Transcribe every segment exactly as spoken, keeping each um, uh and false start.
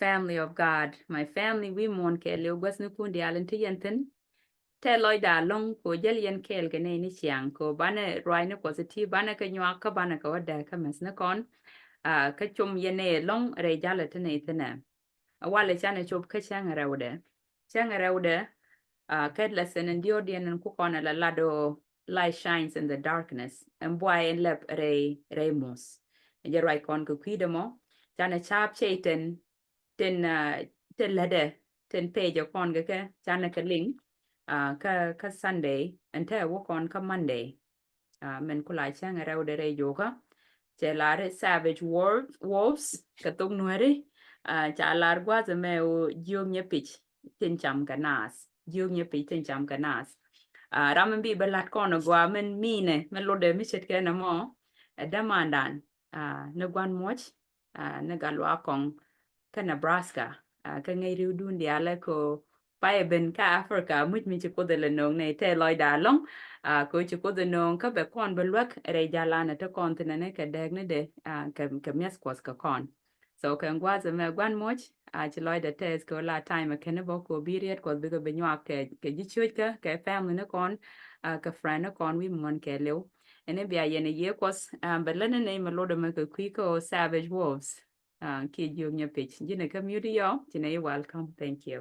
Family of God, my family, wi̱i̱ muɔ̱ɔ̱n kɛɛliw, guäthnikun diaal in te yɛn thi̱n. Tɛth lɔcda ɛlɔ̱ŋ kɛ ɣöö jäl yɛn kɛɛl kɛ nɛy ni ciaŋ, kɛ ɣöö banɛ ruaacni Kuɔth ɛ ti, banɛ kɛ nyuak, kä banɛ kɛ wä dääk kä mɛthnikɔn. Ah, kä com yɛn nɛy ɛlɔ̱ŋ rɛy ja̱lɛ te nɛy thi̱n ɛ. Walɛ canɛ cop kä cäŋ rɛwdɛ. Cäŋ rɛwdɛ, ah, kɛ lesson in diɔ̱ɔ̱kdiɛn in ku kɔn ɛ la lat ɣöö light shines in the darkness. Ɛn buay in lɛp rɛy, rɛy muth. Jɛ ruac kɔn kɛ kui̱dɛ mɔ. Canɛ ca̱a̱p cɛy-tan tin, ah, tin lätdɛ, tin page kɔn kɛ kɛ, canɛ kɛ link, ah, kä, kä Sunday, ɛn te wä kɔn kä Monday. Ah, min ku la cäŋ rɛwdɛ rɛy jokä. Cɛ lar i̱ savage wolf-, wolves kɛ thok Nuäri. Ah, ca lar gua̱a̱th ɛmɛ ɣöö jiök nyɛ pic tin cam kɛ naath. Jiök nyɛ pic tin cam kɛ naath. Ah, ram in bi bɛ la̱t kɔn ɛ gɔaa min minɛ, min lotdɛ mi ce̱tkɛ nɛmɔ. Ɛ dämandan, ah, ni Gua̱n Muɔ̱c, ah, ni Gatluak Kɔŋ kä Nebraska. Ah, kä ŋäc ri̱wdun diaalɛ kɛ ɣöö pay ɛ ben kä Africa, muc mi ci Kuoth ɛ lɛ nööŋ nɛy tɛth lɔcda ɛlɔ̱ŋ. Ah, kɛ ɣöö ci Kuoth ɛ nööŋ kä bɛ kɔn bɛ luäk rɛy jalanɛ te kɔn thi̱n ɛn kɛ dääknidɛ, ah, kɛ, kɛ mi̱eth Kuɔth kɛ kɔn. So kɛ gua̱a̱th ɛmɛ Gua̱n Muɔ̱c, ah, ci lɔcdɛ tɛth kɛ ɣöö la time ɛ kɛn bä kɛ ɣöö bi riet Kuɔth bikɛ bi nyuak kɛ, kɛ ji̱ ciöckɛ, kɛ family ni kɔn, ah, kɛ friend ni kɔn wi̱i̱ muɔ̱ɔ̱n kɛɛliw. Ɛn i̱ bia yɛn ɛ yiëë Kuɔth, ah, bɛ lät ni nɛy mi lotdɛ mɛ kɛ kui̱ kɛ ɣöö savage wolves. Ah, kiɛ jiök nyɛ pic. Ji̱n ɛ kä mute yɔ, ci nɛy welcome. Thank you.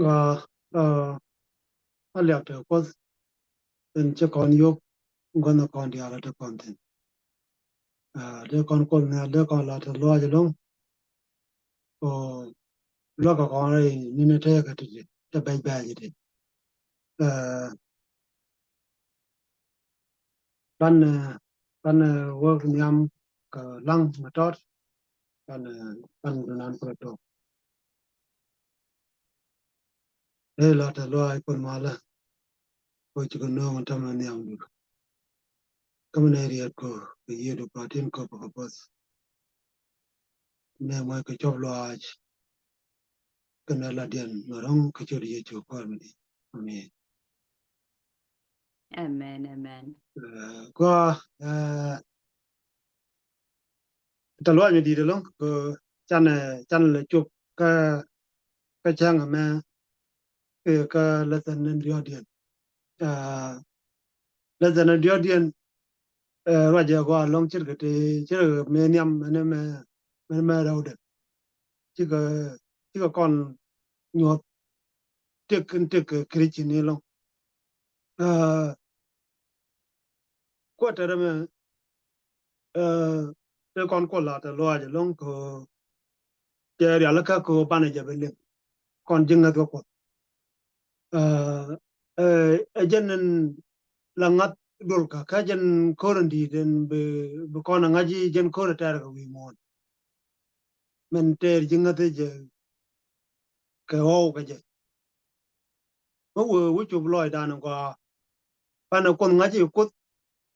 Ŋa, ah, a liak te Kuoth in ci kɔn yop gua̱n kɔn diaal te kɔn thi̱n. Ah, dee kɔn Kuoth Nhial, dee kɔn la te lɔaac ɛlɔ̱ŋ. Ɔ, luäk kɛ kɔn rɛy ni̱n ɛ te kɛ ti ti, te bɛc bɛc ti. Ah, banɛ, banɛ wä nhiam kɛ laŋ mi tɔt. Banɛ, banɛ dunan kulɛ tok. Ëë la te lɔaac Kuoth malä. Kɛ ɣöö ci kɛ nööŋ tämɛ nhiam dul. Kä mi nɛ riet kɔ kɛ yiëëdu patin kɔ kɛ puɔth. Nɛ mɔc kɛ cɔp lɔaac. Kɛnɛ la diɛn mɛ rɔ̱ŋ kä ciöt Yecu Kuäär mi di̱i̱t. Amen. Amen, amen. Eh, kua, eh, tɛth lɔaac mi di̱i̱t ɛlɔ̱ŋ kɛ canɛ, canɛ lɛ cop kä, kä cäŋ ɛmɛ, eh, kä lesson in diɔ̱ɔ̱kdiɛn. Ah, lesson in diɔ̱ɔ̱kdiɛn, eh, ruacɛ gɔaa ɛlɔ̱ŋ ce̱tkɛ ti, ce̱tkɛ mëë nhiam ɛn ɛmɛ, ɛn ɛmɛ rɛwdɛ. Cikɛ, cikɛ kɔn nyuɔ̱th tëk in tëk kɛ Christian ni ɛlɔ̱ŋ. Ah, kuatɛ rɛmɛ, eh, te kɔn Kuoth la tɛth lɔaac ɛlɔ̱ŋ kɛ ɣöö cɛ rialikä kɛ ɣöö banɛ jɛ bɛ liŋ. Kɔn ji̱ ŋäth kɛ Kuoth. Eh, eh, ɛ jɛn in la ŋa̱th dolkä kä jɛn ko̱r in di̱i̱t in bi, bi kɔn ɛ ŋa̱c i̱ jɛn ko̱r ɛ tɛɛr kɛ wi̱i̱ muɔ̱ɔ̱n. Min tɛɛr ji̱ ŋäth i̱ jɛ kɛ ɣɔw kɛ jɛ. Mi wee wä cop lɔcdan in gɔaa. Banɛ Kuoth ŋa̱c i̱ Kuoth.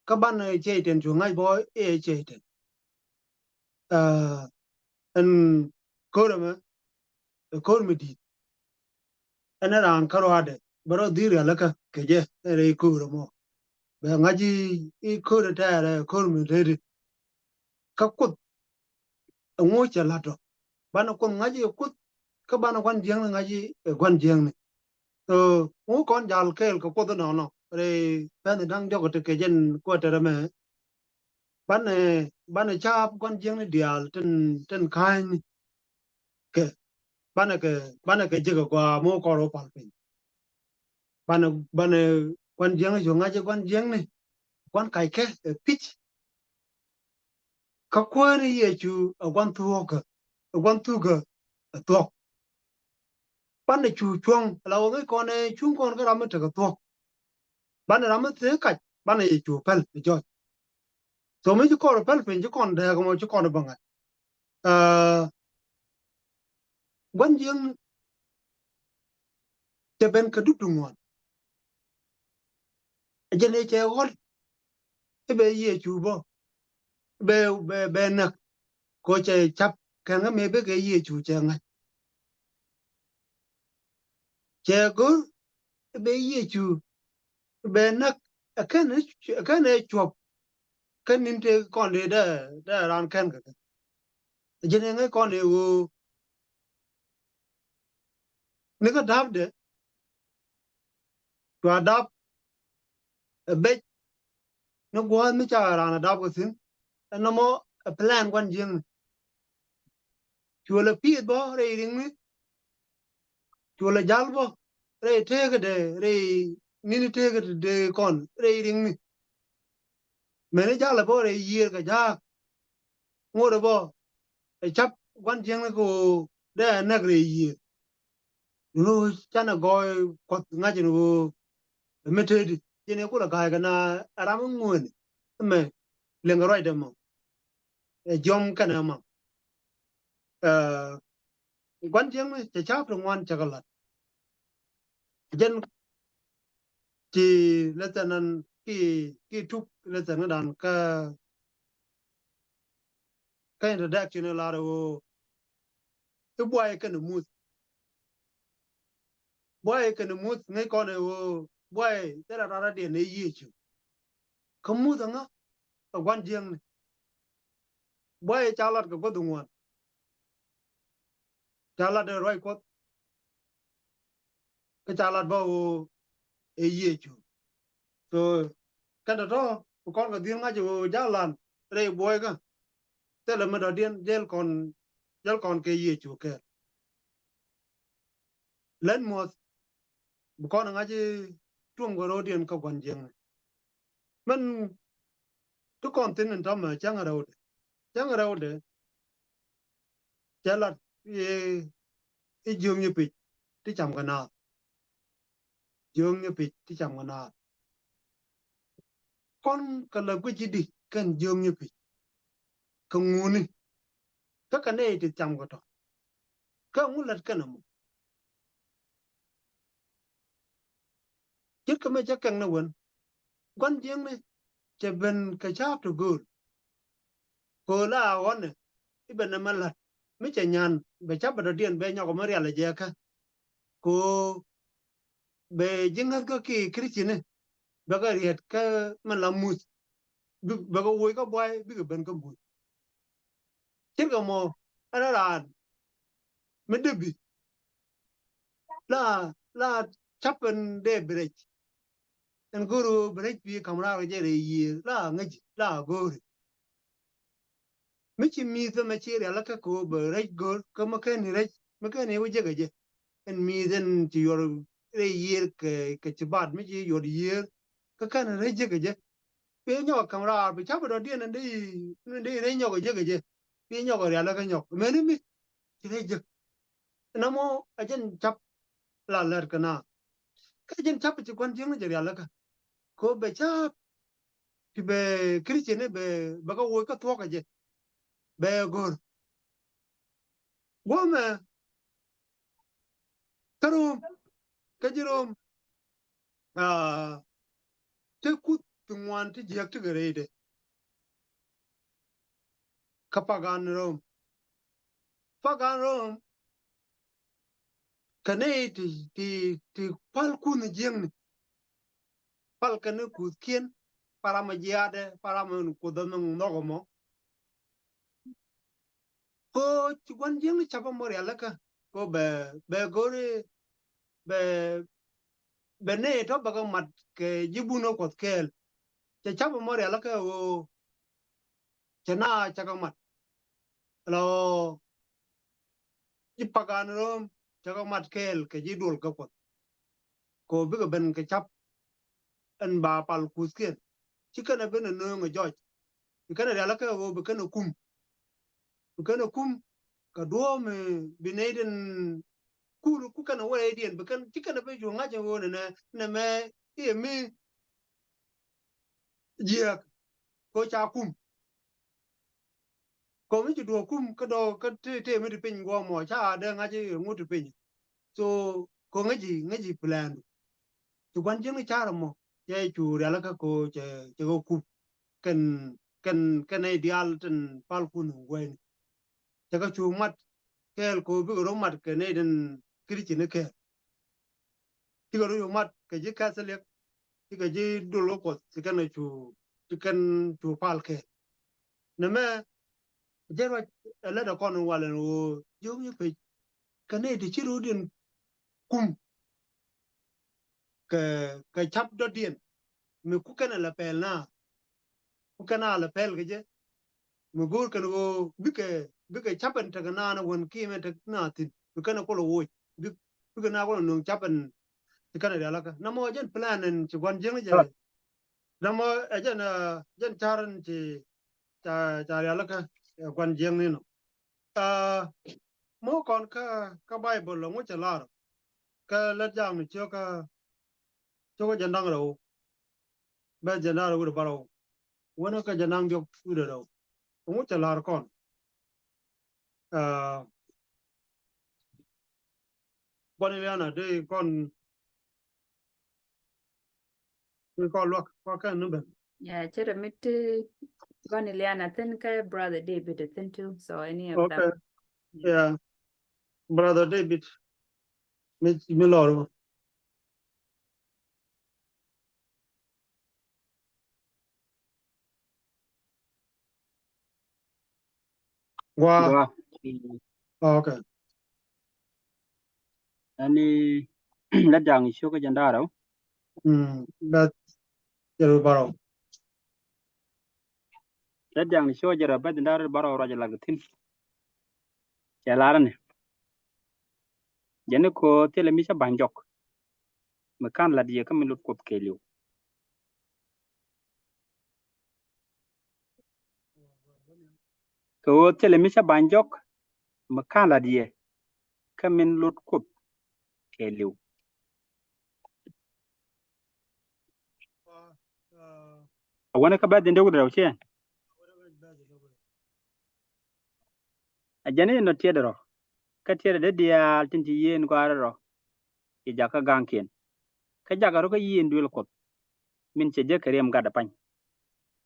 Kä banɛ cɛy-tan cu ŋa̱c bä i̱ cɛy-tan. Ah, ɛn ko̱r ɛmɛ, ɛ ko̱r mi di̱i̱t. Ɛn ɛ raan kä ruaadɛ bɛ rɔ dhil rialikä kɛ jɛ ɛ rɛy ko̱r ɛmɔ. Bɛ ŋa̱c i̱, i̱ ko̱r ɛ tɛɛr ɛ ko̱r mi rɛɛdi. Kä Kuoth ɛŋu cɛ la̱t ɔ? Banɛ Kuoth ŋa̱c i̱ Kuoth kä banɛ gua̱n jiäkni ŋa̱c i̱ ɛ gua̱n jiäkni. So ŋu kɔn jal kɛɛl kɛ Kuoth inɔnɔ rɛy pɛn da̱ŋ diɔk ti kɛ jɛn kuatɛ rɛmɛ. Banɛ, banɛ caap gua̱n jiäkni diaal tin, tin ka̱a̱cni kɛ. Banɛ kɛ, banɛ kɛ jek agɔaa mi wä kɔn rɔ pal piny. Banɛ, banɛ gua̱n jiäkni cu ŋa̱c i̱ gua̱n jiäkni. Gua̱n kackɛ ɛ pi̱c. Kä Kuäär ni Yecu ɛ gua̱n thuɔ̱kä, ɛ gua̱n thukä ɛ thuɔ̱k. Banɛ cu cuɔ̱ŋ, ala wä ŋäc kɔn ɛ cuŋ kɔn kä ram mi tekɛ thuɔ̱k. Banɛ ram mi thee kac, banɛ yɛ cu päl ɛ jɔc. So mi ci kɔn päl piny ci kɔn dääk mɔ ci kɔn bä ŋa̱c. Ah, gua̱n jiäkni cɛ ben kɛ dup ti ŋuan. Ɛ jɛn ëë cɛ ɣɔl i̱ bɛ Yecu bä, bɛ, bɛ, bɛ näk. Kɛ ɣöö cɛ ca̱p kɛn kä mëë bikɛ Yecu cɛ ŋa̱c. Cɛ go̱r i̱ bɛ Yecu bɛ näk, ɛ kɛn, ɛ kɛn ɛ cuɔp. Kä ni̱n tëë kɔn dee dee dee raan kɛn kɛ kɛ. Jɛn ɛ ŋäc kɔn ɛ ɣöö ni kä da̱pdɛ cua dap ɛ bec ni gua̱a̱th mi ca raan ɛ dap kɛ thi̱n. Ɛn nɔmɔ ɛ plan gua̱n jiäkni. Cuɔl ɛ pi̱i̱th bä rɛy riŋni. Cuɔl ɛ jal bä rɛy teekädɛ rɛy ni̱ni teekädɛ kɔn rɛy riŋni. Mɛni jal ɛ bä rɛy yiëër kɛ ja̱a̱k. Ŋot ɛ bä ɛ ca̱p gua̱n jiäkni kɛ ɣöö dee ɛ näk rɛy yiëër. Ni ɣöö canɛ gɔɔy Kuɔth ŋa̱c in ɣöö ɛ mi tëëdi. Cin ɛ kulɛ ga̱a̱c kɛ na ɛ ram mi ŋuäni. Ɛmɛ liŋ kɛ ruacdɛ mɔ. Ɛ jiɔm kɛnɛ maŋ. Ɛ, gua̱n jiäkni cɛ ca̱p ti ŋuan cɛ kɛ la̱t. Jɛn ti lesson an ki, ki tuk lesson ŋädan kä, kä introduction ɛ lar ɣöö i̱ buay kɛnɛ muth. Buay kɛnɛ muth ŋäc kɔn ɛ ɣöö buay thilɛ rara diɛn ɛ Yecu. Kä muth aŋa ɛ gua̱n jiäkni. Buay ca lat kɛ guäth ŋuan. Ca lat ɛ ruac Kuɔth. Kä ca lat bä ɣöö ɛ Yecu. So kɛn tɔ̱tɔ̱ ku kɔn kɛ dhil ŋa̱c ɣöö jalan rɛy buɔykä. Thilɛ mi dɔ̱diɛn jäl kɔn, jäl kɔn kɛ Yecu kɛɛl. Lɛn muɔth bi kɔn ŋa̱c tuɔm kɛ ro̱o̱diɛn kä gua̱n jiäkni. Mɛn ti kɔn thi̱n in tɔ̱mɛ cäŋ rɛwdɛ. Cäŋ rɛwdɛ cɛ lat i̱, i̱ jiöknyɛ pic ti cam kɛ naath. Jiöknyɛ pic ti cam kɛ naath. Kɔn kɛ lɛ guic i̱ di kɛn jiöknyɛ pic kɛ ŋuni. Kä kɛ nɛy ti cam kɛ tɔ kä ŋu lät kɛn ɛmɔ. Ce̱tkɛ mi cä kɛŋ ni wen gua̱n jiäkni cɛ ben kɛ ca̱a̱p ti gööl. Kɛ ɣöö la ɣɔ̱nɛ i̱ ben nɛmɛ la̱t mi cɛ nyan bɛ ca̱p bɛ dɔ̱diɛn bɛ nyɔk mi rial ɛ jɛ kä. Kɛ ɣöö bɛ ji̱ ŋäthkä ki Krithiani bɛ kɛ riet kä min la muth. Bɛ kɛ woc kä buay bikɛ ben kä muth. Ce̱tkɛ mɔ ɛn raan mi dee bi la, la ca̱p ɛn dee bi rɛc. Ɛn go̱o̱r ɣöö bi rɛc bi ka̱m raar kɛ jɛ rɛy yiëër la ŋäci la go̱o̱ri. Mi ci mi̱i̱th ɛmɛ ci rialikä kɛ ɣöö bɛ rɛc go̱o̱r kä mi kɛn ni rɛc mi kɛn ni wä jek kɛ jɛ. Ɛn mi̱i̱th ɛn ci yuɔr rɛy yiëër kɛ, kɛ ci bat mi ci yuɔr yiëër kä kɛn rɛc jek kɛ jɛ. Bi nyɔk ka̱m raar bi ca̱p dɔ̱diɛn ɛn dee, ɛn dee rɛc nyɔk kɛ jek kɛ jɛ. Bi nyɔk rialikä nyɔk mɛni mi ci rɛc jek. Nɔmɔ a jɛn ca̱p la lɛr kɛ na. Kä jɛn ca̱p ci gua̱n jiäkni jɛ rialikä. Ko bɛ ca̱p ti bɛ Krithiani bɛ, bɛ kä woc kä thuɔ̱k kɛ jɛ. Bɛ go̱r. Guɔmɛ kä Rom, kä ji̱ Rom. Aa, ti kuth ti ŋuan ti jiäk ti kɛ rɛydɛ. Kä pagan Rom. Pagan Rom. Kɛ nɛy ti, ti, ti pal kunh jiäkni. Pal kɛn ni kuthkiɛn, pal ram a jiaadɛ, pal ram a kuth a mi nhɔk ɛmɔ. Ko ci gua̱n jiäkni ca̱p ɛmɔ rialikä. Ko bɛ, bɛ go̱ri, bɛ, bɛ nɛy tɔ̱ bɛ kɛ mat kɛ ji̱ bun ɛ Kuɔth kɛɛl. Cɛ ca̱p ɛmɔ rialikä ɣöö cɛ na cɛ kɛ mat. Lɔ ji̱ pagan Rom cɛ kɛ mat kɛɛl kɛ ji̱ duɔl kä Kuɔth. Ko bikɛ ben kɛ ca̱p ɛn ba pal kuthkiɛn. Ci kɛn ɛ ben ɛ nööŋ ɛ jɔc. Bi kɛn ɛ rialikä ɣöö bi kɛn ɛ kum. Bi kɛn ɛ kum kɛ duɔ̱ɔ̱m ɛ bi nɛy tin kul ku kɛn ɛ wä rɛydiɛn bi kɛn ci kɛn ɛ ben cu ŋa̱c ɛ ɣöö nɛnɛ nɛmɛ i̱ ɛ mi jiääk. Ko ca kum. Ko mi ci duɔ̱ɔ̱k kum kä dɔ̱ kä tëë, tëë mi ti piny guɔ̱ɔ̱mɔ ca dee ŋa̱c i̱ ŋut ti piny. So ko ŋäci, ŋäci plan du. Ci gua̱n jiäkni car ɛmɔ cɛ cu rialikä ko cɛ, cɛ kɛ kup. Kɛn, kɛn, kɛn nɛy diaal tin pal kun guɛyni. Cɛ kɛ cu mat kɛɛl ko bikɛ rɔ mat kɛ nɛy tin Krithiani kɛɛl. Cikɛ rɔ cu mat kɛ ji̱ Catholic, cikɛ ji̱ duɔl kä Kuɔth, ci kɛn cu, ci kɛn cu pal kɛɛl. Nɛmɛ jɛn ruac ɛ lät ɛ kɔn walɛ ni ɣöö jiök nyɛ pec kɛ nɛy ti ci ro̱o̱diɛn kum kɛ, kɛ ca̱p dɔ̱diɛn mi ku kɛn ɛ lɛ pɛl na, ku kɛn a lɛ pɛl kɛ jɛ mi go̱o̱r kɛn ɣöö bikɛ, bikɛ ca̱p ɛn tekɛ naan ɛ wän kiim ɛn tek na thi̱n bi kɛn ɛ kulɛ woc, bi, bikɛ na kulɛ nuŋ ca̱p ɛn ci kɛn ɛ rialikä. Nɔmɔ jɛn plan ɛn ci gua̱n jiäŋ jɛ. Nɔmɔ ɛ jɛn, ɛ jɛn ca̱r ɛn ci ca, ca rialikä ɛ gua̱n jiäŋ ni nɔ. Aa, mɔ kɔn kä, kä Baibol lɔ ŋucɛ lar kä lät ja̱a̱ŋ ni ciökä, ciökä jɛn da̱ŋ rɛw. Bɛ jɛn da̱ŋ rɛw wi̱cdɛ bärɔw wänä kä jɛn da̱ŋ diɔ̱k wi̱cdɛ rɛw. Ŋucɛ lar kɔn. Aa, Gua̱n Iliana dee kɔn, dee kɔn luak kɔn kɛn ni ben. Yeah, cɛ rɛ mi ti Gua̱n Iliana thin kɛ Brother David thin too. So any of them. Okay. Yeah. Brother David. Mi, mi lɔr. Gua. Gua. Oh, okay. Ani lät ja̱a̱ŋ ciökä jɛn da̱ŋ rɛw. Mm, lät ja̱a̱ŋ bärɔw. Lät ja̱a̱ŋ ciökä jɛn da̱ŋ rɛw bä jɛn da̱ŋ rɛw bärɔw ruac ɛ lak thi̱n. Cɛ lar ni. Jɛn ni ko̱ thilɛ mi cä ba̱ny jɔk mi /ka̱n la̱t yɛ kä min lot Kuoth kɛɛliw. Kɛ ɣöö thilɛ mi cä ba̱ny jɔk mi /ka̱n la̱t yɛ kä min lot Kuoth kɛɛliw. A wänä kä bɛ̈th in dee wut rɛw ciɛ. A jɛn inɔ tiɛt rɔ kä tiɛt dee diaal tin ci yieen gɔaa rɔ. Ci jakä ga̱ŋkiɛn kä jakä rɔ kä yieen duël Kuɔth min cɛ jek kɛ riɛm gatdɛ pa̱ny.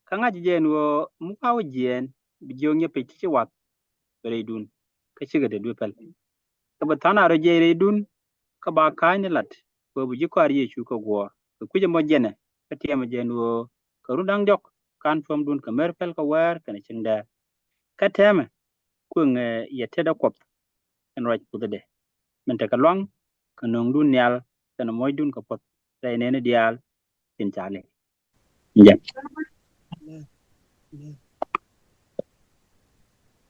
Kä ŋa̱c jɛ ɛn ɣöö mi wa̱a̱ wä jiɛɛn bi jiök nyɛ pec ti ci wath bɛ rɛydun kä cikɛ te duëë päl. Kä bi tha̱a̱ŋ a rɔ jiɛc rɛydun kä ba ka̱a̱cni lat kɛ ɣöö bi ji̱ kɔaar Yecu kɛ guɔ̱ɔ̱r kɛ kui̱c ɛmɔ jɛnɛ kä tiɛmɛ jɛ ɛn ɣöö kɛ run da̱ŋ diɔ̱k /ka̱n tuɔ̱mdun kɛ mer päl kɛ wäär kɛnɛ cieŋdɛɛr. Kä täämɛ kuëŋɛ yɛ tetdä Kuɔth ɛn ruac Kuothädɛ min tekɛ lua̱ŋ kɛ nööŋdun nhial kɛnɛ muɔ̱cdun kɛ puɔ̱th rɛy nɛɛni diaal tin ca lɛ. Jɛ.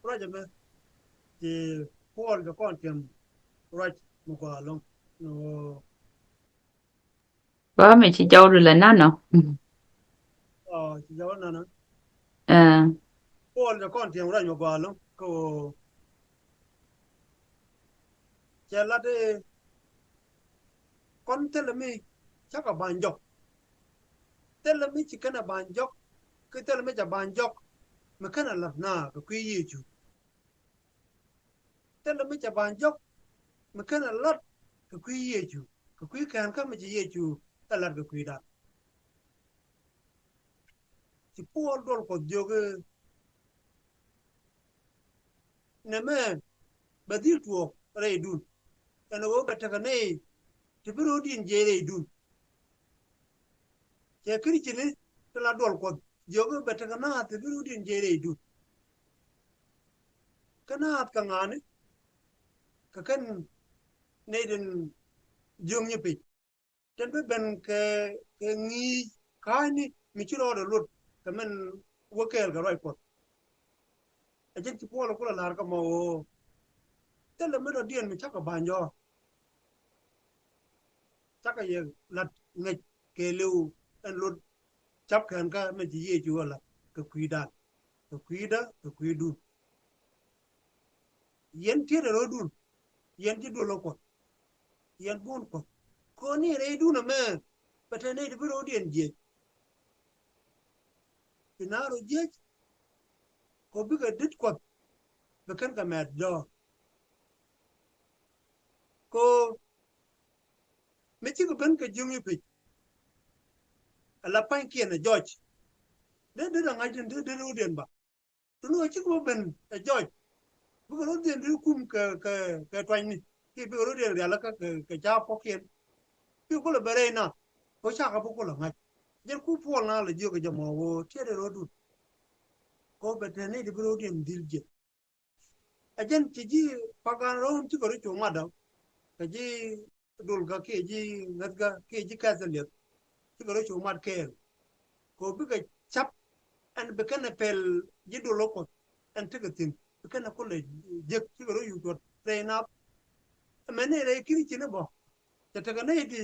Ruac ɛmɛ ti Puɔl jɛ kɔn tiɛm ruac mi gɔaa ɛlɔ̱ŋ. Nɔ. Ba mi ci jɔw du lɛ nanɔ. Ɔ, ci jɔw nanɔ. Ɛ. Puɔl jɛ kɔn tiɛm ruac mi gɔaa ɛlɔ̱ŋ kä ɣöö cɛ lat i̱ kɔn thilɛ mi cakɔ ba̱ny jɔk. Thilɛ mi ci kɛn ɛ ba̱ny jɔk kä thilɛ mi cɛ ba̱ny jɔk mi /kenɛ la̱t naath kɛ kui̱ Yecu. Thilɛ mi cɛ ba̱ny jɔk mi /kenɛ la̱t kɛ kui̱ Yecu, kɛ kui̱ kɛn kä mi ci Yecu ɛ la̱t kɛ kui̱dan. Ci Puɔl duɔl Kuɔth jiök i̱ nɛmɛ bɛ dhil tuɔɔk rɛydun ɛn ɣöö bɛ tekɛ nɛy ti bi ro̱o̱diɛn jiɛc rɛydun. Cɛ Kricini ti la duɔl Kuɔth jiök i̱ bɛ tekɛ naath ti bi ro̱o̱diɛn jiɛc rɛydun. Kä naath kɛ ŋa̱a̱ni kɛ kɛn nɛy tin jiök nyɛ pec. Tin bi ben kɛ, kɛ ŋi̱i̱c ka̱a̱cni mi ci rɔɔdɛ luɔt kɛ min wä kɛɛl kɛ ruac Kuɔth. Ɛ jɛn ci Puɔl kulɛ la̱r kä mɔ ɣöö thilɛ mi dɔ̱diɛn mi cakɔ ba̱ny jɔk. Cakɔ yɛ la̱t ŋäc kɛɛliw ɛn lot ca̱p kɛn kä min ci Yecu ɛ la̱t kɛ kui̱dan, kɛ kui̱dä, kɛ kui̱dun. Yɛn tiet ɛ rɔ̱dun, yɛn ci duɔl ɛ Kuɔth, yɛn buɔ̱n Kuɔth. Kɔn ni rɛydun ɛmɛ bɛ te nɛy ti bi ro̱o̱diɛn jiɛc. Ti na rɔ jiɛc kɔ bikɛ dit Kuɔth bi kɛn kɛ mɛt jɔɔk. Kɔ mi cikɛ ben kɛ jiöŋ i̱ pec ala pa̱nykiɛn ɛ jɔc. Dee dit ɛ ŋa̱c tin dee dit ro̱o̱diɛn ba. Tun ɣöö cikɛ bä ben ɛ jɔc bikɛ ro̱o̱diɛn dee kum kɛ, kɛ, kɛ tuanyni kiɛ bikɛ ro̱o̱diɛn rialikä kɛ, kɛ ca̱p kɔ̱kiɛn. Bikɛ kulɛ ben rɛy na kɛ cakɛ bi kulɛ ŋa̱c. Jɛn ku Puɔl na lɛ jiök kɛ jɛ mɔ ɣöö tiɛt ɛ rɔ̱dun. Kɔ bɛ te ni di bi ro̱o̱diɛn dhil jiɛth. Ɛ jɛn ci ji̱ pagan Rom cikɛ rɔ cu mat dɔ. Kɛ ji̱ dulkä kiɛ ji̱ ŋäthkä kiɛ ji̱ Catholic. Cikɛ rɔ cu mat kɛɛl. Kɔ bikɛ cap ɛn bi kɛn ɛ pɛl ji̱ dul ɔ Kuɔth ɛn tekɛ thi̱n. Bi kɛn ɛ kulɛ jek cikɛ rɔ cu cuɔt rɛy nath. Ɛmɛni rɛy Christian bä. Cɛ tekɛ nɛy ti,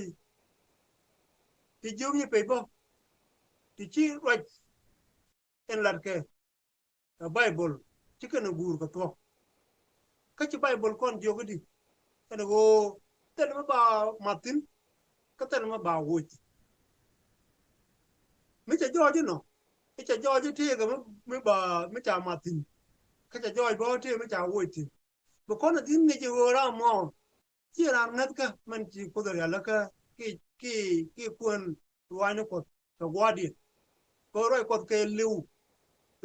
ti jiök nyi pec bä. Ti ci ruac in latkɛ ɛ Baibol ci kɛn ɛ guur kɛ thuɔ̱k. Kä ci Baibol kɔn jiök i̱di kɛn ɛ ɣöö thil mi ba mat thi̱n kä thil mi ba woc thi̱n. Mi cɛ jɔɔc inɔ, i̱ cɛ jɔɔc i̱ tëëkɛ mi, mi ba, mi ca mat thi̱n. Kä cɛ jɔɔc bä tëëk mi ca woc thi̱n. Bi kɔn ɛ dhi̱n ŋi̱c i̱ ɣöö ram mɔ ci raan ŋäthkä mɛn ci Kuoth rialikä ki, ki, ki kuën ruaacni Kuɔth kɛ gua̱a̱thdiɛn. Kɛ ruac Kuɔth kɛ li̱w.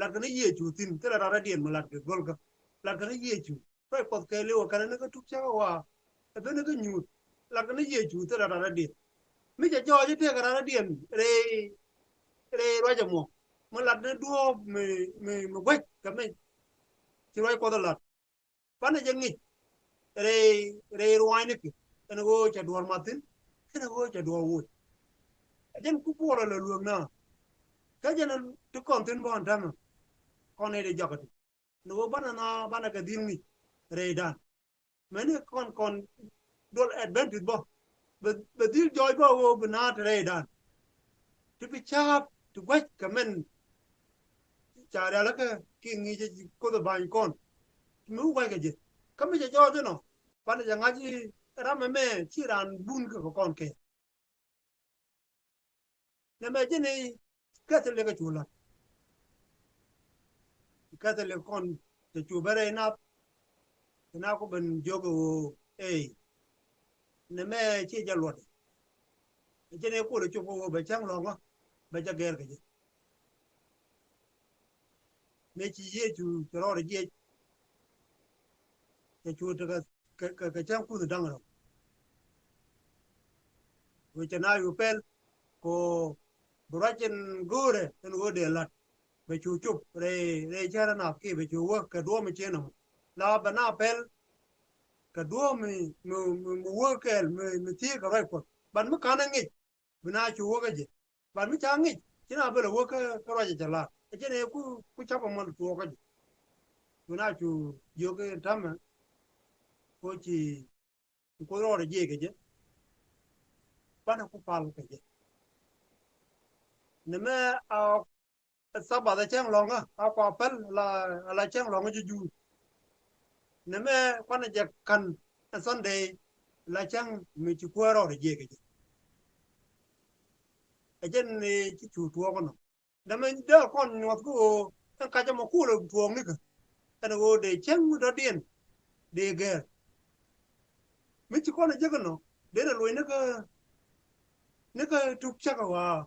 Latkɛ ni Yecu thi̱n thilɛ rat rɔ̱diɛn mi latkɛ go̱lkä. Latkɛ ni Yecu ruac Kuɔth kɛ li̱w ɛ kɛnɛ ni kä tuk cäkä waa. Ɛ ben ni kä nyuuth. Latkɛ ni Yecu thilɛ rat rɔ̱diɛn. Mi cɛ jɔɔc i̱ tëëkɛ rat rɔ̱diɛn rɛy, rɛy ruac ɛmɔ. Mi lat ni duɔ̱ɔ̱p mi, mi, mi guäc kɛ mi ci ruac Kuɔth ɛ lat. Banɛ jɛ ŋic rɛy, rɛy ruaacnikɛ ɛn ɣöö cɛ duɔ̱ɔ̱r mat thi̱n kɛnɛ ɣöö cɛ duɔ̱ɔ̱r woc. Ɛ jɛn ku Puɔl ɛ lɛ lueek na kä jɛn ti kɔn thi̱n bä ɛn täämɛ kɔn nɛy ti jɔakä ti ni ɣöö banɛ na banɛ kɛ dhil ŋic rɛydan. Mɛni kɔn kɔn duɔl Adventist bä bɛ, bɛ dhil jɔɔc bä ɣöö bi naat rɛydan. Ti bi ca̱a̱p ti gua̱c kɛ mɛn ca rialikä ki ŋi̱i̱cä Kuoth ɛ ba̱ny kɔn. Ti mi wä gua̱c kɛ jɛ kä mi cɛ jɔɔc inɔ banɛ jɛ ŋa̱c i̱ ram ɛmɛ ci raan bun kɛ kɛ kɔn kɛ. Nɛmɛ ji̱n i̱ Catholic ɛ cu la̱t. Catholic kɔn te cu ben rɛy nath. Te na ku ben jiök i̱ ɣöö ey nɛmɛ ci jɛ luɔt. Ɛ jɛn i̱ kol i̱ cop kä ɣöö bɛ cäŋ lɔ̱ŋä bɛ jɛ gɛr kɛ jɛ. Mëë ci Yecu cɛ rɔɔdɛ jiɛc cɛ cu tekɛ kɛ, kɛ, kɛ cäŋ kuth da̱ŋ rɛw. Wecɛ na yu pɛl ko bi ruac in go̱o̱rɛ in ɣöö dee la̱t bɛ cu cop rɛy, rɛy cärä nath kiɛ bɛ cu wä kɛ duɔ̱ɔ̱p mi cieen ɛmɔ. La bɛ na pɛl kɛ duɔ̱ɔ̱p mi, mi, mi, mi wä kɛɛl mi, mi thiee kɛ ruac Kuɔth. Ban mi ka̱n ɛ ŋic bi na cu wä kä jɛ. Ban mi ca ŋic ci na bä lɛ wä kä, kä ruacɛ cɛ la̱r. Ɛ cɛ nɛ ku, ku capɛ mɔn tuɔɔkä jɛ. Cu na cu jiök i̱ ta̱mɛ ko ci, ci Kuoth rɔɔdɛ jiɛc kɛ jɛ. Banɛ ku pal kɛ jɛ. Nɛmɛ a Thabath a cäŋ lɔ̱ŋä a kua päl la, la cäŋ lɔ̱ŋä ji̱ Juudh. Nɛmɛ kuanɛ jɛ ka̱n ɛ Sunday la cäŋ mi ci Kuäär rɔɔdɛ jiɛc kɛ jɛ. Ɛ jɛn i̱ ci cu tuɔɔk inɔ. Dämɛ dee kɔn nyuɔth kä ɣöö ɛn kacä mɔ kulɛ tuɔɔk nikä. Ɛn ɣöö dee cäŋ mi dɔ̱diɛn dee gɛɛr. Mi ci kɔn ɛ jek inɔ dee nɛ luɔ̱c nikä, nikä tuk cäkä ɣɔaa.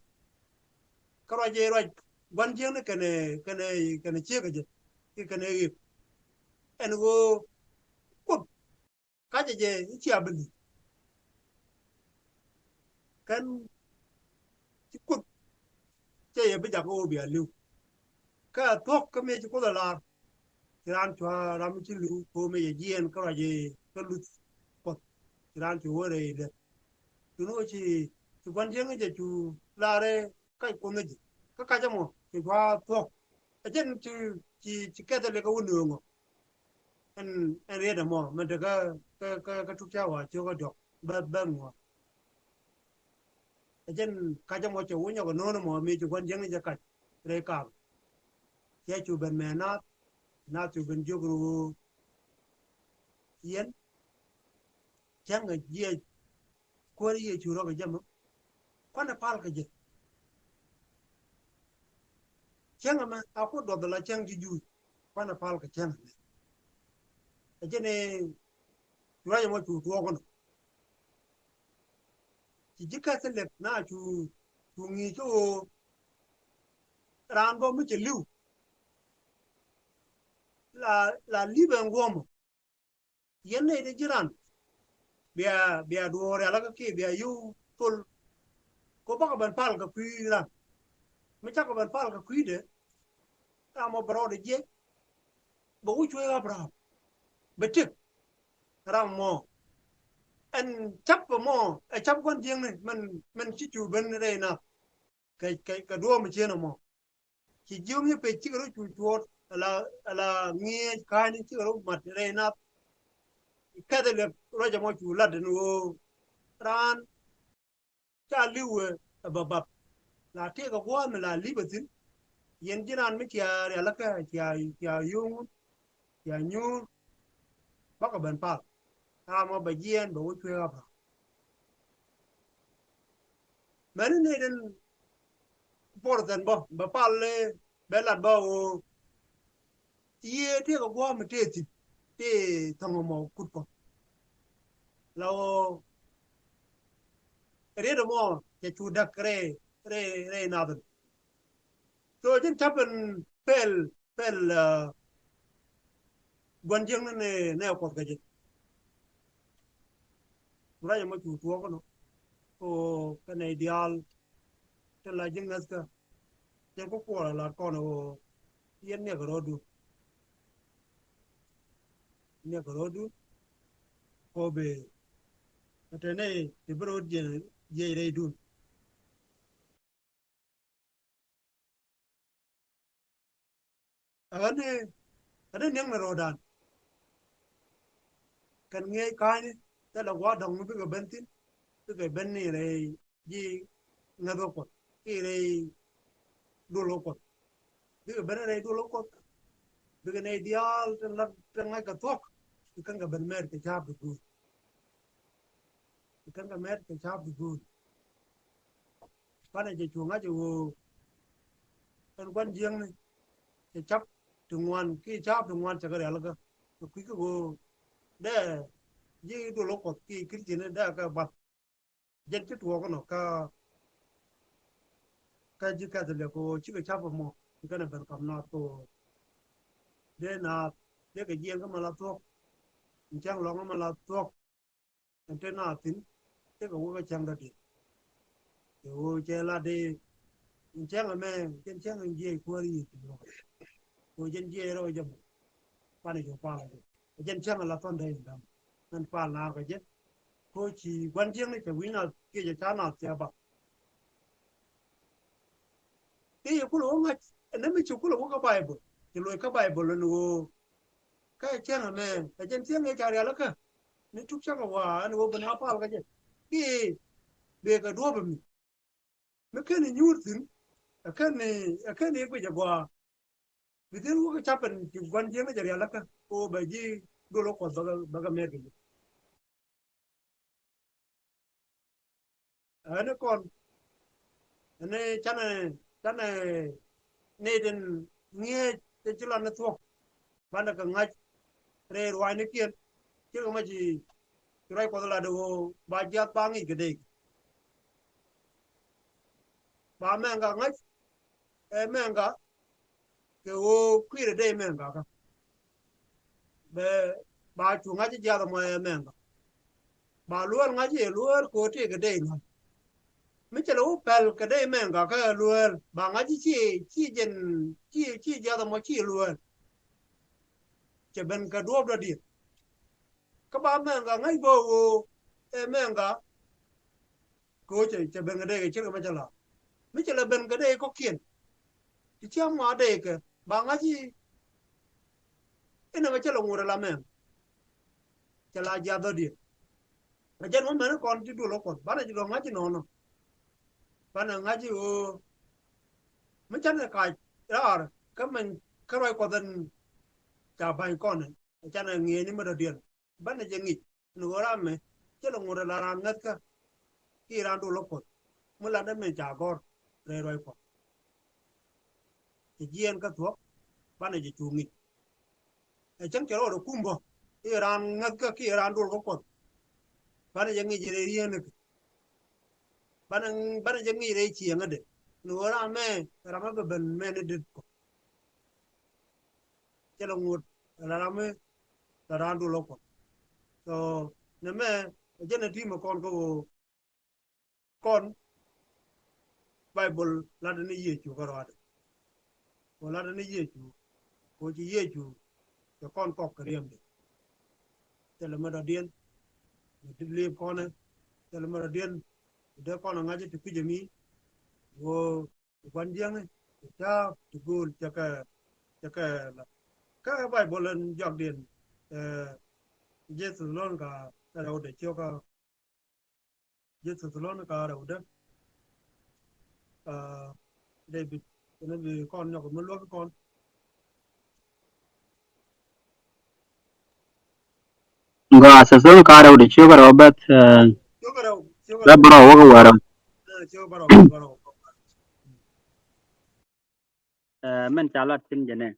Kä ruac ɛ ruac gua̱n jiäkni kɛnɛ, kɛnɛ, kɛnɛ ciek ɛ jɛ kiɛ kɛnɛ ɣëëp. Ɛn ɣöö Kuoth kacɛ jɛ i̱ cia bi li̱w. Kɛn ci Kuoth cɛ yɛ bi jakä ɣöö bia li̱w. Kä a thuɔ̱k kä mëë ci Kuoth a la̱r. Ci raan cua ram mi ci li̱w ko̱o̱m mëë yɛ jiɛɛn kä ruac i̱ kä luth Kuɔth. Ci raan cu wä rɛy lät. Tun ɣöö ci, ci gua̱n jiäkni jɛ cu la̱r ɛ kac Kuoth ni jɛ. Kä kacä mɔ ci cua thuɔ̱k. Ɛ jɛn ci, ci, ci Catholic kä wä nööŋɔ. Ɛn, ɛn riet ɛmɔ mɛn te kä, kä, kä, kä tuk ca wa cio̱kä diɔk bä, bä ŋuɔ. Ɛ jɛn kacä mɔ cɛ wä nyɔk ɛ no̱o̱n ɛmɔ mi ci gua̱n jiäkni jɛ kac rɛy kaam. Cɛ cu ben mɛ naath, naath cu ben jiök ruu yɛn. Cäŋ ɛ jiɛc Kuäär Yecu rɔ kɛ jɛ mɔ. Kuanɛ pal kɛ jɛ. Cäŋ ɛmɛ a ku duɔth la cäŋ ji̱ Juudh. Kuanɛ pal kɛ cäŋ ɛmɛ. Ɛ jɛn i̱ ruac ɛmɔ cu tuɔɔk inɔ. Ci ji̱ Catholic na cu, cu ŋi̱i̱c kä ɣöö raan bä mi cɛ li̱w. La, la li̱pɛ ɛn guɔ̱mɔ. Yɛn nɛy ti ji̱ ran bia, bia duɔ̱ɔ̱r rialikä kiɛ bia yio̱w thol. Ko bakɔ ben pal kɛ kui̱ ran. Mi cakɔ ben pal kɛ kui̱dɛ. Ram mɔ bɛ rɔɔdɛ jiɛc, bɛ wä cuëëk Abraham, bɛ tëk. Ram mɔ ɛn ca̱p mɔ, ɛ ca̱p gua̱n jiäkni, mɛn, mɛn ci cu ben rɛy nath kɛ, kɛ, kɛ duɔ̱ɔ̱m cieen ɛmɔ. Ci jiök ni pec cikɛ rɔ cu cuɔt, ala, ala ŋi̱eec ka̱a̱cni cikɛ rɔ mat rɛy nath. Kɛth ɛ liɛp ruac ɛmɔ cu lat ɛn ɣöö raan ca li̱w ɛ bä bath. La tëëkɛ gua̱a̱th mi la li̱p ɛ thi̱n. Yɛn ji̱n raan mi cia rialikä, cia, cia yööŋun, cia nyuur, bakɛ ben pal. Ram mɔ bɛ jiɛɛn bɛ wä cuëëk Abraham. Mɛni nɛy den puɔr thɛn bä, bɛ pal, bɛ lat bä ɣöö yiëë tëëkɛ gua̱a̱th mi tëë thi̱n, tëë thɔ̱ŋ ɛmɔ kut kɔn. La ɣöö riet ɛmɔ cɛ cu däk rɛy, rɛy, rɛy nath ɛn. So jɛn ca̱p ɛn pɛl, pɛl, ah, gua̱n jiäkni nɛ, nɛ Kuɔth kɛ jɛ. Ruac ɛmɔ cu tuɔɔk ɛnɔ. Ko kɛ nɛy diaal tin la ji̱ ŋäthkä. Jɛn ku kuɔl a lat kɔn ɛ ɣöö yɛn niɛkɛ rɔɔdun. Niɛkɛ rɔɔdun. Ko bi ɛ te nɛy ti bi rɔɔd jiɛc, jiɛc rɛydun. Ɣän ni, ɣän ni niɛŋ ni rɔɔdan. Kɛn ŋi̱eec ka̱a̱cni thilɛ gua̱a̱r dɔ̱ŋ mi bikɛ ben thi̱n, bikɛ ben ni rɛy ji̱ ŋäth kä Kuɔth kiɛ rɛy duɔl kä Kuɔth. Bikɛ ben ni rɛy duɔl kä Kuɔth. Bikɛ nɛy diaal tin la, tin ŋa̱ckɛ thuɔ̱k, bi kɛn kɛ ben mɛt kɛ ca̱a̱p ti guur. Bi kɛn kɛ mɛt kɛ ca̱a̱p ti guur. Banɛ jɛ cu ŋa̱c ɛ ɣöö ɛn gua̱n jiäkni cɛ ca̱p ti ŋuan kiɛ ca̱a̱p ti ŋuan cɛ kɛ rialikä. Kɛ kui̱ kä ɣöö dee ji̱ duɔl kä Kuɔth kiɛ Christian dee kɛ bath. Jɛn ci tuɔɔk ɛnɔ kä, kä ji̱ Catholic kɛ ɣöö cikɛ ca̱p ɛmɔ ci kɛn ɛ ben kap naath kɛ ɣöö dee naath dee kɛ jiɛɛn kä mɛ la thuɔ̱k. Ɛn cäŋ lɔ̱ŋ ɛ mɛ la thuɔ̱k. Ɛn te naath thi̱n, tekɛ wä kä cäŋ dɔ̱diɛn. Kɛ ɣöö cɛ lat i̱, ɛn cäŋ ɛmɛ, jɛn cäŋ ɛn jiɛc kuäär yiëë ti luɔ̱k. Kɛ ɣöö jɛn jiɛc rɛw jɛ mɔ. Pan i̱ cu pal kɛ jɛ. Jɛn cäŋ ɛ la thuɔ̱ndɛ in däm. Ɛn pal naar kɛ jɛ. Kɛ ɣöö ci gua̱n jiäkni cɛ wi̱c naath kiɛ cɛ ca̱r naath cɛ bath. I̱ yɛ kulɛ wä ŋa̱c, ɛn mi ci kulɛ wä kä Baibol. Ci loc kä Baibol ɛn ɣöö kä cäŋ ɛmɛ, ɛ jɛn cäŋ ëë ca rialikä. Ni tuk cakɛ wa̱a̱ ɛn ɣöö bi na pal kä jɛ. Bi, bi kɛ duɔ̱ɔ̱p ɛmi. Mi ken i̱ nyuur thi̱n, ɛ ken i̱, ɛ ken i̱ guic ɛ gɔaa. Bi thi̱n wä kä ca̱p ɛn ci gua̱n jiäkni cɛ rialikä. Kɛ ɣöö bɛ ji̱ duɔl kä Kuɔth bɛ kɛ, bɛ kɛ mɛt kɛ ji̱. Ɛn kɔn, ɛn canɛ, canɛ nɛy tin ŋi̱eec tin ci lɔn ni thuɔ̱k. Banɛ kɛ ŋa̱c rɛy ruaacnikiɛn. Cikɛ mɛ ci, ci ruac Kuɔth lat ɣöö ba jiath ba ŋi̱i̱c kɛ dee. Ba mɛŋga ŋa̱c, ɛ mɛŋga, kɛ ɣöö kui̱rɛ dee mɛŋga kä. Bɛ, ba cu ŋa̱c jiath ɛmɔ ɛ mɛŋga. Ba lueel ŋa̱c i̱ lueel kɛ ɣöö tëëkɛ dee ŋa̱c. Mi cɛ lɛ wä pɛl kɛ dee mɛŋga kä ɛ lueel, ba ŋa̱c i̱ ci, ci jɛn, ci, ci jiath ɛmɔ ci lueel. Cɛ ben kɛ duɔ̱ɔ̱p dɔ̱diɛn. Kä ba mɛŋga ŋäc bä ɣöö ɛ mɛŋga. Kɛ ɣöö cɛ, cɛ ben kɛ dee kɛ ce̱tkɛ mɛ cɛ la. Mi cɛ lɛ ben kɛ dee kɔ̱kiɛn. Ti cä ŋɔak dee kɛ ba ŋa̱c i̱. Inɛ mɛ cɛ lɛ ŋot ɛ la mɛŋ. Cɛ la jiath dhɔ̱diɛn. Ɛ jɛn wä mɛni kɔn ti duɔl kä Kuɔth. Banɛ jɛ dɔ̱ŋ ŋa̱c inɔnɔ. Banɛ ŋa̱c i̱ ɣöö. Mi canɛ kac raar kä mɛny kä ruac Kuɔth ɛn ca ba̱ny kɔn ɛ. Ɛ canɛ ŋi̱eecni mi dɔ̱diɛn. Banɛ jɛ ŋi̱c ni ɣöö ram mɛ cɛ lɛ ŋot ala raan ŋäthkä kiɛ raan duɔl kä Kuɔth mi latdä mɛ ca gɔ̱r rɛy ruac Kuɔth. Cɛ jiɛɛn kä thuɔ̱k banɛ jɛ cu ŋi̱c. Ɛ cäŋ cɛ rɔɔdɛ kum bä i̱ raan ŋäthkä kiɛ raan duɔl kä Kuɔth. Banɛ jɛ ŋi̱c rɛy rieenikɛ. Banɛ, banɛ jɛ ŋi̱c rɛy ciɛŋädɛ ni ɣöö ram mɛ ram mɛ bɛ ben mɛni dit kɔ. Cɛ lɛ ŋot ala ram mi la raan duɔl kä Kuɔth. So nɛmɛ ɛ jɛn ɛ ti̱i̱ mɛ kɔn kä ɣöö kɔn Baibol latdɛ ni Yecu kärɔadɛ. Kɛ lat ni Yecu, kɛ ci Yecu cɛ kɔn kɔk kɛ riɛmdɛ. Thilɛ mi dɔ̱diɛn mi dip liip kɔnɛ, thilɛ mi dɔ̱diɛn mi dee kɔn a ŋa̱c ti kui̱c ɛmi. Ɣöö gua̱n jiäŋni ti ta̱a̱ ti gööl cɛ kɛ, cɛ kɛ la. Kä Baibol ɛn jɔakdiɛn, eh, Thɛthalonika rɛwdɛ ciökä, Thɛthalonika rɛwdɛ. Ah, David, kɛn bi kɔn nyɔk mi luäk kɔn. Gɔaa, Thɛthalonika rɛwdɛ ciökä rɛw bɛth, eh, ciökä rɛw, ciökä rɛw bɛ bärɔw wäkɛ wäl rɛw. Eh, ciökä bärɔw, bärɔw. Eh, mɛn ca lat thi̱n jɛ nɛ.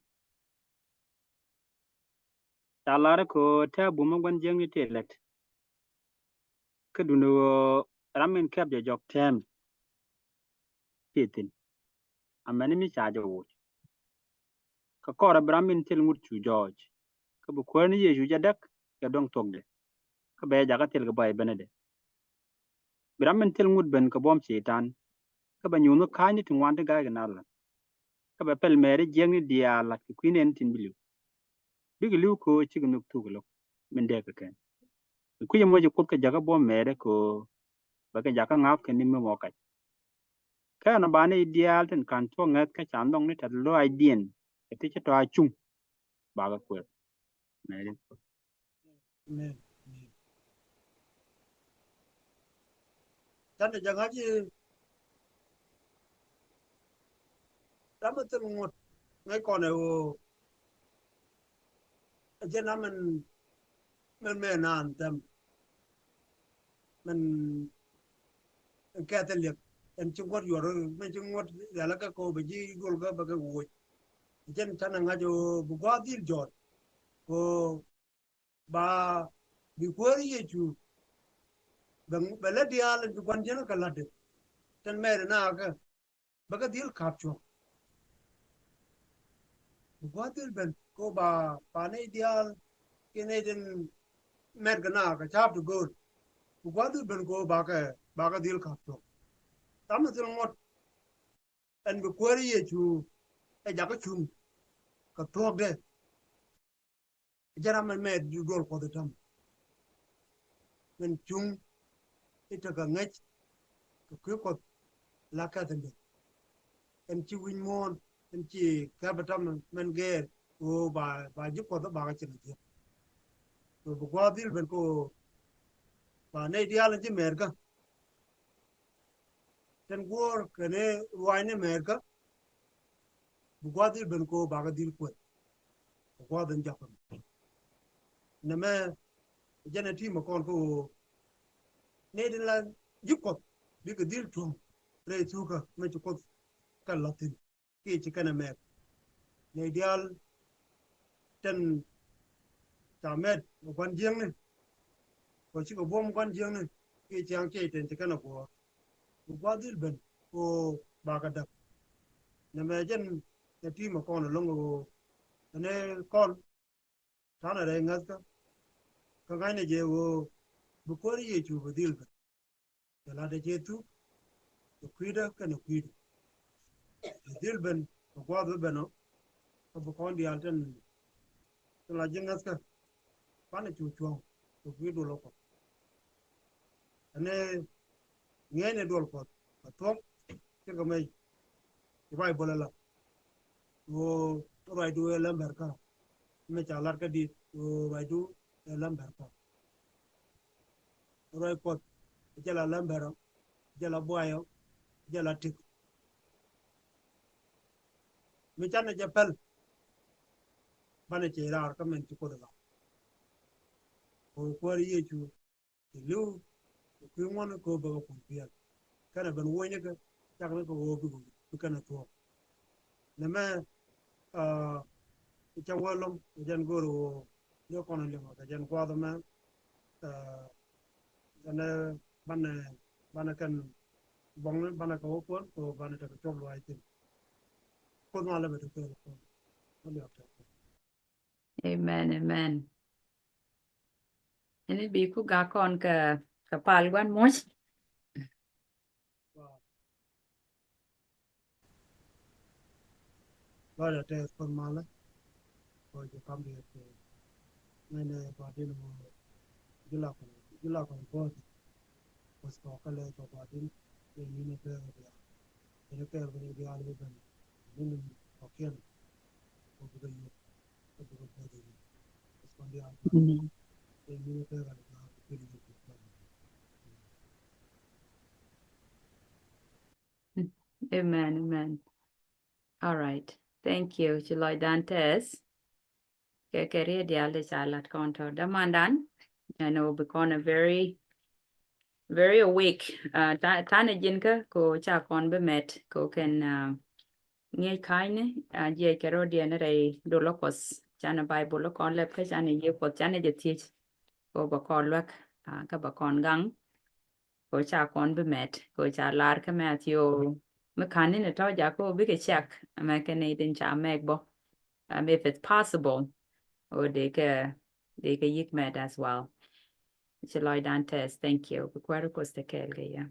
Ca lar kɛ ɣöö tɛ̈ bumä gua̱n jiäkni tëë lät. Kä duundɛ ɣöö ram min kɛp jɛ jɔk tɛm tëë thi̱n. Amäni mi ca jɛ woc. Kä kɔrɛ bi ram min thil ŋut cu jɔɔc. Kä bi Kuäär ni Yecu jɛ däk kɛ dɔ̱ŋ thuɔ̱kdɛ. Kä bɛ jakä thil kɛ bɔy benädɛ. Bi ram min thil ŋut ben kɛ buɔ̱m Cɛy-tan. Kä bɛ nyuuth ni ka̱a̱cni ti ŋuan ti ga̱a̱c kɛ nath lan. Kä bɛ pɛl mɛɛri jiäkni diaal lat kɛ kui̱ nɛɛni tin bi li̱w. Bikɛ li̱w kɛ ɣöö cikɛ nhök thuk kɛ lo̱k min dee kɛ kɛn. Kɛ kui̱c ɛmɔ ci Kuoth kɛ jakä buɔ̱m mɛɛri kɛ ɣöö bɛ kɛ jakä ŋa̱p kɛ ni mi mɔ kac. Kä ɛn ɔ ba nɛy diaal tin ka̱n thuɔ̱k ŋäth kä ca nhɔk ni tɛ̈th lɔaacdiɛn kɛ ti ci tɔ̱ a cuŋ. Bakɛ kuɛth. Amen. Amen. Canɛ jɛ ŋa̱c i̱ ram mi thil ŋuɔ̱t ŋäc kɔn ɛ ɣöö ɛ jɛn ram min, min mɛ naan thɛm min kɛth ɛ liɛk ɛn ci ŋuɔ̱t yuɔr min ci ŋuɔ̱t rialikä kɛ ɣöö bɛ ji̱ duɔl kä bɛ kɛ woc. Ɛ jɛn canɛ ŋa̱c ɣöö bi gua̱a̱th dhil jɔɔt kɛ ɣöö ba bi Kuäär Yecu bɛ, bɛ lät diaal in ti gua̱n jiäkni kɛ la̱tdɛ tin mɛɛri naakä bɛ kɛ dhil ka̱p cuɔ̱ŋ. Bi gua̱a̱th dhil ben kɛ ɣöö ba, ba nɛy diaal kiɛ nɛy tin mɛt kɛ naakä ca̱a̱p ti gööl. Bi gua̱a̱th dhil ben kɛ ɣöö ba kɛ, ba kɛ dhil ka̱p cuɔ̱ŋ. Ram mi thil ŋuɔ̱t ɛn bi Kuäär Yecu ɛ jakä cuŋ kɛ thuɔ̱kdɛ. Jɛn ram min mɛ duɔl Kuɔth i̱ täämɛ min cuŋ i̱ tekɛ ŋäc kɛ kui̱ Kuɔth la kɛth in dee. Ɛn ci wi̱c muɔ̱ɔ̱n ɛn ci kɛp i̱ täämɛ min gɛɛr ɣöö ba, ba ji̱ Kuɔth i̱ bakɛ cin i̱ jiäk. Ɣöö bi gua̱a̱th dhil ben kɛ ɣöö ba nɛy diaal in ci mɛɛrkä tin guɔ̱ɔ̱r kɛnɛ ruaacni mɛɛrkä. Bi gua̱a̱th dhil ben kɛ ɣöö bakɛ dhil kuɛth. Bi gua̱a̱th in jakä. Nɛmɛ jɛn ɛ ti̱i̱ mɛ kɔn kä ɣöö nɛy tin la ji̱ Kuɔth bikɛ dhil tuɔ̱ŋ rɛy thukä mɛ ci Kuoth kɛ la̱th thi̱n kiɛ ci kɛn ɛ mɛk. Nɛy diaal tin ca mɛt ɛ gua̱n jiäkni kɛ cikɛ buɔ̱m gua̱n jiäkni kiɛ ciaŋ ciɛc tin ci kɛn ɛ guɔ̱ɔ̱r. Bi gua̱a̱th dhil ben kɛ ɣöö bakɛ däk. Nɛmɛ jɛn ɛ ti̱i̱ mɛ kɔn ɛlɔ̱ŋ ɛ ɣöö ɛn ɛ kɔn ta̱nɛ rɛy ŋäthkä. Kä ŋa̱cnɛ jɛ ɣöö bi Kuäär Yecu bi dhil ben. Cɛ la̱tdɛ cɛ thuk kɛ kui̱dä kɛnɛ kui̱dä. Bi dhil ben kɛ gua̱a̱th bi ben ɔ. Kä bi kɔn diaal tin, tin la ji̱ ŋäthkä banɛ cu cuɔ̱ŋ kɛ kui̱ duɔl ɔ Kuɔth. Ɛn ɛ ŋi̱eecnɛ duɔl Kuɔth kɛ thuɔ̱k cikɛ mec. Ci Baibol ala ɣöö ruacdu ɛ lämbɛr kä. Mɛ ca lat kä di̱t ɣöö ruacdu ɛ lämbɛr kä. Ruac Kuɔth jɛ la lämbɛr ɔ, jɛ la buay ɔ, jɛ la tik. Mi canɛ jɛ päl banɛ cɛ raar kä mɛn ci Kuoth ɛ la. Ɣöö Kuäär Yecu Ti li̱w kɛ kui̱ ŋuɔ̱n kɛ ɣöö bɛ kɛ puɔ̱ny piɛl. Kɛnɛ ben wuɔ̱nynikɛ caknikɛ ɣöö bikɛ, bi kɛnɛ thuɔ̱k. Nɛmɛ, ah, cɛ wä lom kɛ jɛn go̱o̱r ɣöö dee kɔn liŋ kɛ jɛn gua̱a̱th ɛmɛ, ah, kɛnɛ banɛ, banɛ kɛn buɔ̱ŋni banɛ kɛ wä puɔ̱n kɛ ɣöö banɛ tekɛ cuɔp luaac thi̱n. Kuoth malɛ bɛ te kuɛɛl kuɔn. Wä liɔk tɛk. Amen, amen. Ini bi ku gak kɔn kɛ, kɛ pal guan muɔc. Lɔcdä tɛth kɔn malä. Kɔ jɛ kam diɛ tɛ. Ŋäcnɛ ba din wä. Jila kɔn, jila kɔn bɔth. Kɔs kɔ kɛ lɛ kɔ ba din. Kɛ ni ni tɛ kɛ bia. Kɛ ni kɛ bia bia lɛ bɛn. Ni ni kɔ kiɛn. Kɔ bia yɛ. Kɔ bia bia yɛ. Kɔs kɔn bia. Amen. Kɛ ni ni tɛ kɛ bia. Kɛ ni ni tɛ kɛ bia. Amen, amen. All right. Thank you. Ci lɔcdan tɛth. Kɛ kɛ riet diaal ti ca lat kɔn tɔ. Damandan. And it will become a very, very awake. Uh, ta-, tanɛ ji̱n kä ko ca kɔn bi mɛt ko kɛn, uh, ŋi̱eec ka̱nyni, uh, jiɛc kɛ rɔ̱diɛn rɛy dolä Kuɔth. Canɛ Bible kɔn lɛp kä canɛ yiëë Kuɔth canɛ jɛ thiec. Ko bɛ kɔn luäk, uh, kä bɛ kɔn gaŋ. Ko ca kɔn bi mɛt, ko ca lar kä Matthew. Mi ka̱n ni ni tɔ̱ jakä bikɛ cɛk, mɛ kɛ ni din ca mɛk bɔ. Um, if it's possible, o dee kɛ, dee kɛ yi̱k mɛt as well. Ci lɔcdan tɛth, thank you. Bi kuäär Kuɔth te kɛɛl kɛ yɛ.